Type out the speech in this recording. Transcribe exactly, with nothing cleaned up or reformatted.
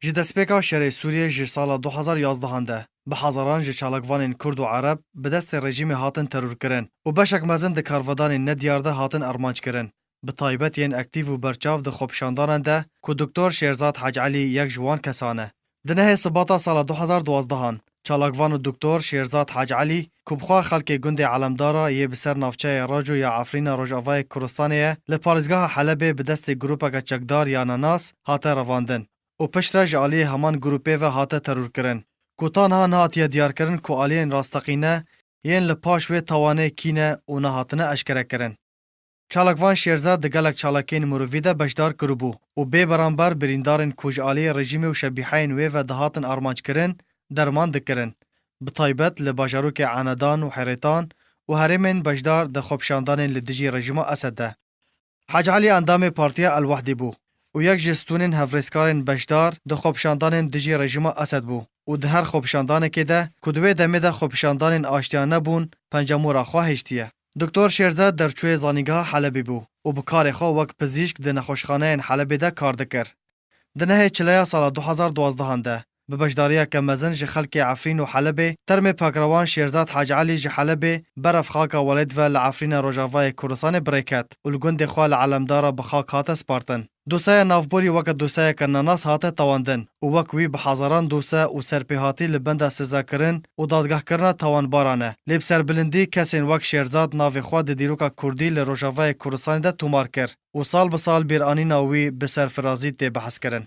Ji destpêka şerê Sûriyê ji sala du hezar yazdehan de, bi hezaran ji çalakvanên Kurd û Ereb bi destê rejîmê hatin terorkirin û beşek mezin di karvedanên nediyar de hatin armanckirin, bi taybet yên aktîf û berçav di xwepişandanan de ku Doktor Şêrzad Hec Elî yek ji wan kesan e. Di nehê Sibata sala du hezar duwazdehan, çalakvan û Doktor Şêrzad Hec Elî, ku bi xwe xelkê gundê Elemdara yê bi ser navçeyê Raco ya Efrîna Rojavayê Kurdistanê ye, li parêzgeha Helebê bi destê grûpeke çekdar ya nenas hate revandin û piştre ji aliyê heman grûpê ve hate terorkirin, ku ta niha nehatiye diyarkirin ku aliyên rasteqîne yên li paş wê tawanê kî ne û nehatine eşkerekirin. Çalakvan Şêrzad di gelek çalakiyên mirovî de beşdar kiribû û bê beramber birîndarên ku ji aliyê rejîmê û şebîheyên wê ve dihatin armanckirin, derman dikirin. Bi taybet li bajarokê Enedan û Herêtan û herêmên beşdar di xwepişandanên li dijî rejîma Esed de. Hec Elî endamê Partiya El Wehdê bû û yek ji stûnên hevrêzkarên beşdar di xwepişandanên dijî rejîma Esed bû û di her xwepişandanekê de ku di wê demê de xwepişandanên aştiya nebûn, pencemûra xwe hiştiye. Doktor Şêrzad derçûyê Zanîngeha Helebê bû û bi karê xwe wek pizîşk di nexweşxaneyên Helebê de kar dikir. Di nehê Çileya sala du hezar duwazdehan de, bi beşdariyeke mezin ji xelkê Efrîn û Helebê, termê pakrewan Şêrzad Hec Elî ji Helebê berev xaka welêt ve li Efrîna Rojavayê Kurdistanê bi rê ket û li gundê xwe li Elemdara bi xak hate spartin. Doseya navborî weke doseyeke nenas hate tewandin û wek wî bi hezaran dose û serpêhatî li benda sizakirin û dadgehkirina tawanbaran e. Lê bi serbilindî kesên wek Şêrzad navê xwe di dîroka kurdî li Rojavayê Kurdistanê de tomar kir û sal bi sal bîranîna wî bi serfirazî tê behskirin.